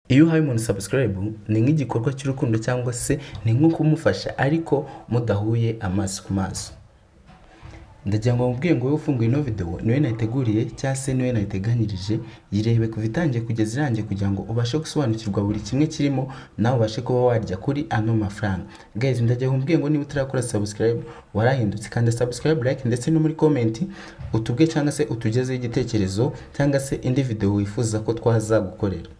Iyo uhaye umuntu subscribe ni nk'igikorwa cy'urukundo cyangwa se ni nko kumufasha ariko mudahuye amaso ku maso. Ndagira ngo mubwiye ngo wowe ufunguye ino video niwe nayiteguriye cyangwa se niwe nayiteganyirije, yirebe kuva itangiye kugeza irangiye kugira ngo ubashe gusobanukirwa buri kimwe kirimo, nawe ubashe kuba warya kuri ano mafaranga. Guys, ndagira ngo mubwiye ngo niba utarakora subscribe warahindutse, kanda subscribe, like ndetse no muri comment utubwe cyangwa se utugezeho igitekerezo cyangwa se indi video wifuza ko twazagukorera.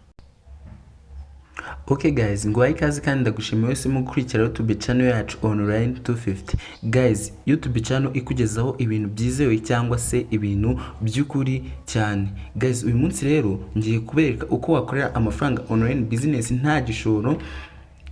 Okay guys, nguhaye ikaze kandi ndagushimiye wese mu gukurikira YouTube channel yacu Online 250. Guys, YouTube channel ikugezaho ibintu byizewe cyangwa se ibintu by'ukuri cyane. Guys, uyu munsi rero ngiye kubereka uko wakorera amafaranga online business nta gishoro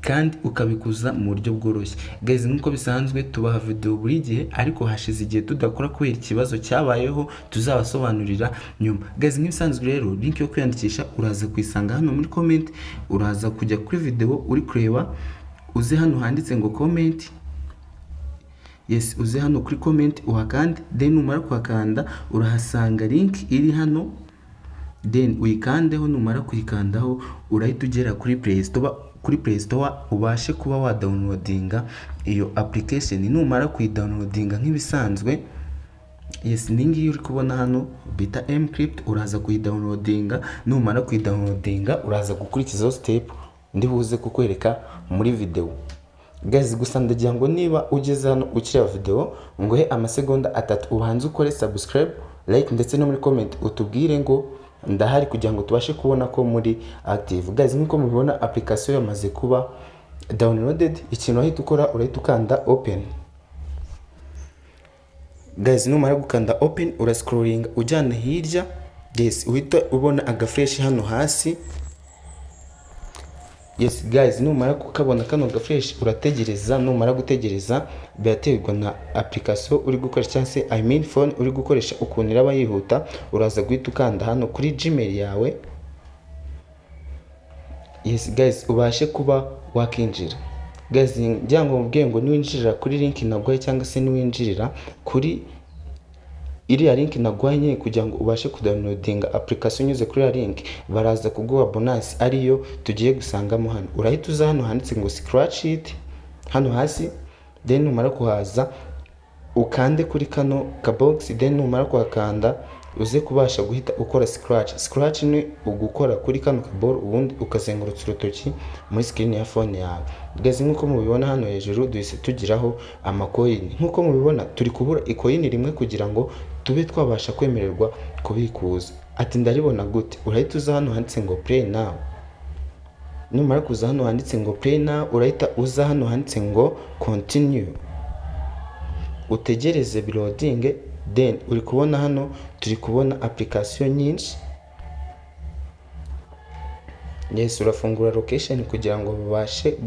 kandi ukabikuza mu buryo bworoshye. Guys, nk'uko bisanzwe tubaha video buri gihe, ariko hashize igihe tudakora kubera ikibazo cyabayeho tuzabasobanurira nyuma. Guys, nk'ibisanzwe rero link yo kwiyandikisha uraza kuyisanga hano muri comment, uraza kujya kuri video uri kureba, uze hano handitse ngo comment. Yes, uze hano kuri comment uhakande, then numara kuhakanda urahasanga link iri hano, then uyikandeho. Numara kuyikandaho urahita ugera kuri Play Store, kuri Play Store ubashe kuba wadownloadinga iyo application. Numara kuyidownloadinga nk'ibisanzwe, yes, ni ngiyi uri kubona hano bita Mcrypt, uraza kuyidownloadinga. Numara kuyidownloadinga uraza gukurikizaho step ndi buze kukwereka muri video. Guys, gusa ndagira ngo niba ugeze hano ukireba video nguhe amasegonda 3 ubanze ukore subscribe, like ndetse no muri comment utubwire ngo ndahari kugira ngo tubashe kubona ko muri active. Guys, nk'uko mubibona application yamaze kuba downloaded, ikintu wahita ukora urahita ukanda open. Guys, numara gukanda open urascrollinga ujyana hirya, yes, uhita ubona agaflèche hano hasi. Yes guys, numara kukabona kano gaflèche urategereza. Numara gutegereza, biraterwa na application uri gukoresha cyangwa se, I mean, phone uri gukoresha ukuntu iraba yihuta. Uraza guhita ukanda hano kuri Gmail yawe. Yes guys, ubashe kuba wakinjira. Guys, ngira ngo mubwiye ngo niwinjirira kuri link naguhaye cyangwa se niwinjirira kuri iriya link naguhaye nyine kugira ngo ubashe kudownloadinga application unyuze kuri iriya link, baraza kuguha bonus ariyo tugiye gusangamo hano. Urahita uza hano handitse ngo scratch it hano hasi, then numara kuhaza ukande kuri kano kabox, then numara kuhakanda uze kubasha guhita ukora scratch. Scratch ni ugukora kuri kano kaboro ubundi ukazengurutsa urutoki muri screen ya phone yawe. Guys, nk'uko mubibona hano hejuru duhise tugiraho amacoin. Nk'uko mubibona turi kubura icoin rimwe kugira ngo tube twabasha kwemererwa kubikuza. Ati ndaribona gute? Urahita uza hano handitse ngo play now. Numara kuza hano handitse ngo play now, urahita uza hano handitse ngo continue, utegereze biloadinge. Then uri kubona hano turi kubona application nyinshi. Yes, urafungura location kugira ngo babashe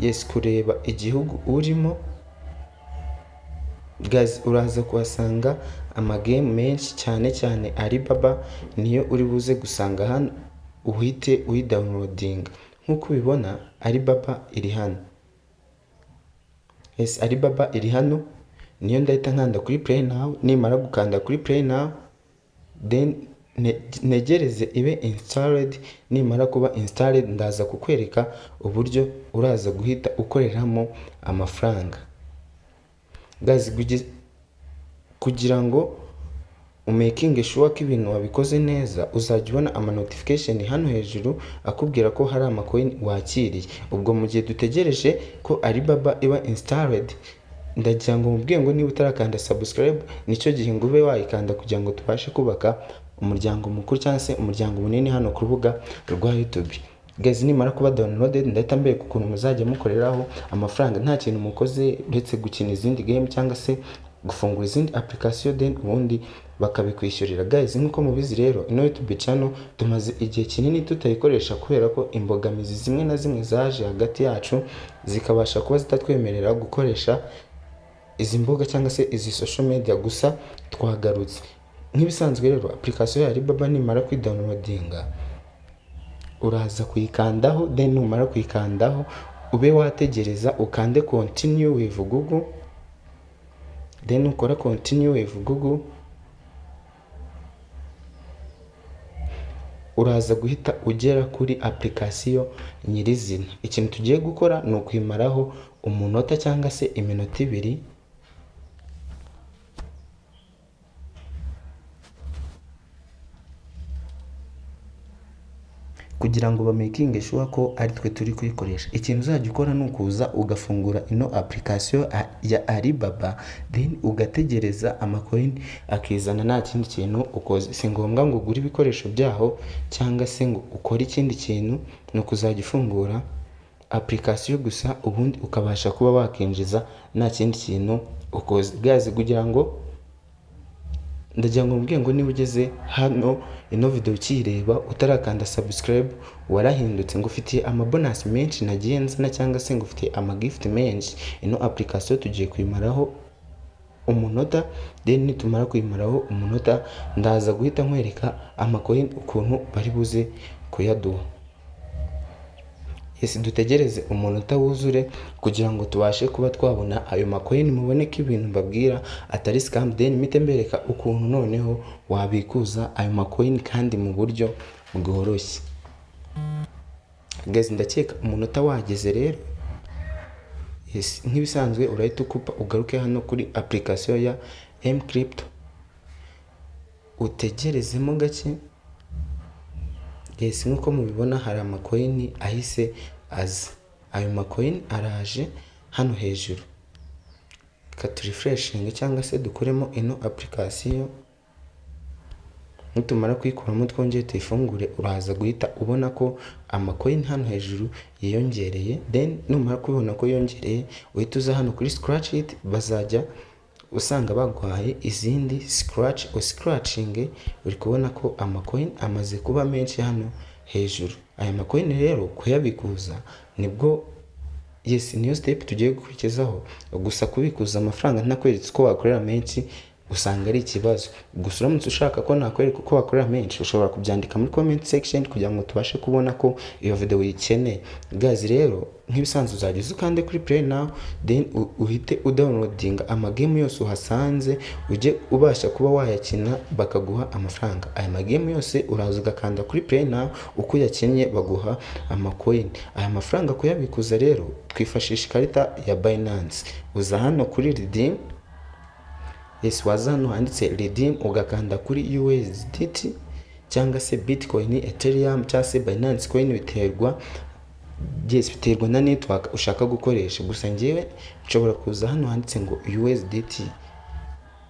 yes, kureba igihugu urimo. Guys, uraza kuhasanga amagame menshi cyane cyane Alibaba niyo uri buze gusanga hano, uhite uyidownloadinga. Nk'uko ubibona Alibaba iri hano. Yes, Alibaba iri hano, niyo ndahita nkanda kuri play now. Nimara gukanda kuri play now, then ntegereze ibe installed. Nimara kuba installed ndaza kukwereka uburyo uraza guhita ukoreramo amafaranga. Guys, kugira ngo umakinge sure ko ibintu wabikoze neza, uzajya ubona ama notification hano hejuru akubwira ko hari amacoin wakiriye. Ubwo mu gihe dutegereje ko Alibaba iba installed, ndagira ngo mubwiye ngo niba utarakanda subscribe nicyo gihe ngo ube wayikanda kugira ngo tubashe kubaka umuryango mukuru cyangwa se umuryango munini hano ku rubuga rwa YouTube. Guys, nimara kuba downloaded ndahita mbereka ukuntu muzajya mukoreraho amafaranga nta kintu mukoze uretse gukina izindi game cyangwa se gufungura izindi application, then ubundi bakabikwishyurira. Guys, nk'uko mubizi rero ino YouTube channel tumaze igihe kinini tutayikoresha kubera ko imbogamizi zimwe na zimwe zaje hagati yacu zikabasha kuba zitatwemerera gukoresha izi mbuga cyangwa se izi social media. Gusa twagarutse nk'ibisanzwe. Rero application ya Alibaba nimara kwidownloadinga uraza kuyikandaho, then numara kuyikandaho ube wategereza ukande continue with Google. Then ukora continue with Google. Uraza guhita ugera kuri application nyirizina. Ikintu tugiye gukora ni ukwimaraho umunota cyangwa se iminota 2. Kugira ngo bamakinge sure ko ari twe turi kuyikoresha. Ikintu uzajya ukora ni ukuza ugafungura ino application ya Alibaba, then ugategereza amacoin akizana, nta kindi kintu ukoze. Si ngombwa ngo ugure ibikoresho byaho cyangwa se ngo ukore ikindi kintu, ni ukuzajya ufungura application gusa, ubundi ukabasha kuba wakinjiza nta kindi kintu ukoze. Guys, kugira ngo ndagira ngo mbwiye ngo niba ugeze hano ino video ukiyireba utarakanda subscribe, warahindutse. Ngo ufitiye amabonus menshi nagiye nzana, cyangwa se ngo ufitiye amagift menshi. Ino application tugiye kuyimaraho umunota, then nitumara kuyimaraho umunota ndaza guhita nkwereka amacoin ukuntu bari buze kuyaduha. Yes, dutegereze umunota wuzure kugira ngo tubashe kuba twabona ayo macoin, mubone ko ibintu mbabwira atari scam, then mpite mbereka ukuntu noneho wabikuza ayo macoin kandi mu buryo bworoshye. Guys, ndakeka umunota wageze rero. Yes, nk'ibisanzwe urahita ukupa ugaruke hano kuri application ya Mcrypto, utegerezemo gake. Yes, nk'uko mubibona hari amacoin ahise aza. Ayo macoin araje hano hejuru. Reka turefreshinge cyangwa se dukuremo ino application. Nitumara kuyikuramo twongere tuyifungure, uraza guhita ubona ko amacoin hano hejuru yiyongereye. Then numara kubibona ko yiyongereye, uhita uza hano kuri scratch it, bazajya usanga baguhaye izindi scratch o scratching. Uri kubona ko amacoin amaze kuba menshi hano hejuru. Aya macoin rero kuyabikuza nibwo, yes, niyo step tugiye gukurikizaho. Gusa kubikuza amafaranga ntakweretse uko wakorera menshi usanga ari ikibazo. Gusa uramutse ushaka ko nakwereka uko wakorera menshi, ushobora kubyandika muri comment section kugira ngo tubashe kubona ko iyo video uyikeneye. Guys, rero nk'ibisanzwe uzajya uza ukande kuri play now, then uhite udownloadinga amagame yose uhasanze, ujye ubasha kuba wayakina bakaguha amafaranga. Aya magame yose uraza ugakanda kuri play now, uko uyakinnye baguha amacoin. Aya mafaranga kuyabikuza rero twifashisha ikarita ya Binance. Uza hano kuri redeem. Yes, waza hano handitse redeem, ugakanda kuri USDT cyangwa se Bitcoin, Ethereum cyangwa se Binance Coin, biterwa, yes, biterwa na network ushaka gukoresha. Gusa njyewe nshobora kuza hano handitse ngo USDT.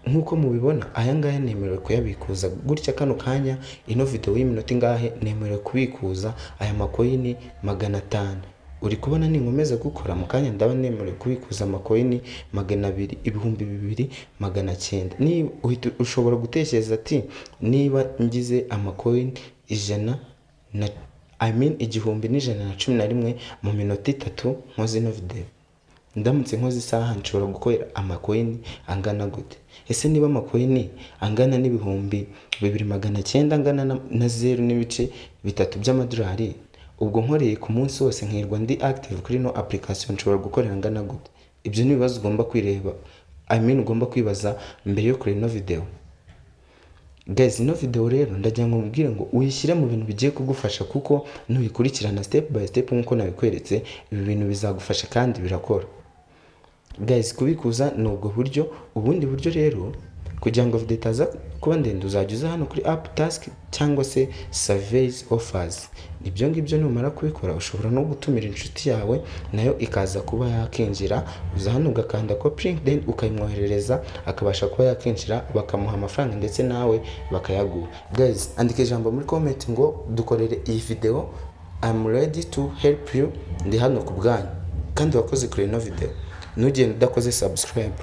Nk'uko mubibona, aya ngaya nemerewe kuyabikuza gutya kano kanya. Ino video y'iminota ingahe nemerewe kubikuza aya macoin 500. Uri kubona ninkomeza gukora, mu kanya ndaba nemerewe kubikuza amacoin 200, 2900. Niba uhita ushobora gutekereza ati niba ngize amacoin ijana na, I mean, 1111 mu minota 3 nkoze ino video, ndamutse nkoze isaha nshobora gukorera amacoin angana gute? Ese niba amacoin angana n'2900 angana na 0.3 by'amadolari, ubwo nkoreye ku munsi wose nkirwa ndi active kuri ino application, nshobora gukorera angana gute? Ibyo ni ibibazo ugomba kwireba, I mean, ugomba kwibaza mbere yo kureba ino video. Guys, ino video rero ndagira ngo mubwire ngo uyishyire mu bintu bigiye kugufasha, kuko nuyikurikirana step by step nk'uko nabikweretse, ibi bintu bizagufasha kandi birakora. Guys, kubikuza ni ubwo buryo. Ubundi buryo rero, kugira ngo video itaza kuba ndende, uzajya uza hano kuri app task cyangwa se surveys offers. Ibyo ngibyo numara kubikora, ushobora no gutumira inshuti yawe nayo ikaza kuba yakinjira. Uza hano ugakanda copy link, then ukayimwoherereza, akabasha kuba yakinjira, bakamuha amafaranga ndetse nawe bakayaguha. Guys, andika ijambo muri comment ngo dukorere iyi video, I'm ready to help you, ndi hano ku bwanyu. Kandi wakoze kuri ino video, ntugende udakoze subscribe.